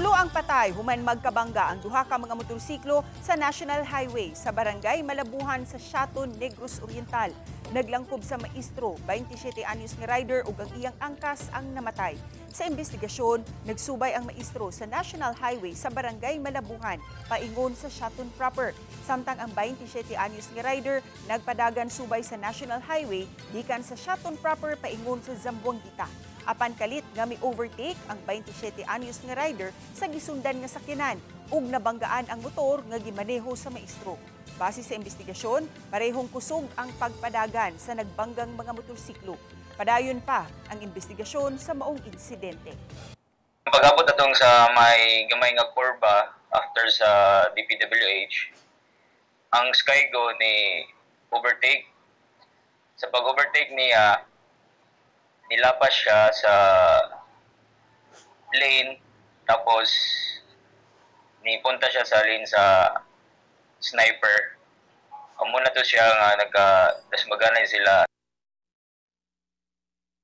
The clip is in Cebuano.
Tulo ang patay human magkabangga ang duha ka mga motorsiklo sa National Highway sa Barangay Malabuhan sa Siaton, Negros Oriental. Naglangkob sa maestro, 27 anyos nga rider ug ang iyang angkas ang namatay. Sa investigasyon, nagsubay ang maestro sa National Highway sa Barangay Malabuhan, paingon sa Siaton proper. Samtang ang 27 anyos nga rider nagpadagan subay sa National Highway gikan sa Siaton proper paingon sa Zamboanguita. Apan kalit nga mi-overtake ang 27 anyos nga rider sa gisundan nga sakyanan ug nabanggaan ang motor nga gimaneho sa maestro. Base sa investigasyon, parehong kusog ang pagpadagan sa nagbanggang mga motorsiklo. Padayon pa ang investigasyon sa maong insidente. Pag-abot atong sa may gamay nga kurba after sa DPWH, ang Skygo ni overtake. Sa pag-overtake niya, nilapas siya sa lane, tapos nipunta siya sa lane sa Sniper. Amo na to siya nga nagka dasmaganay sila.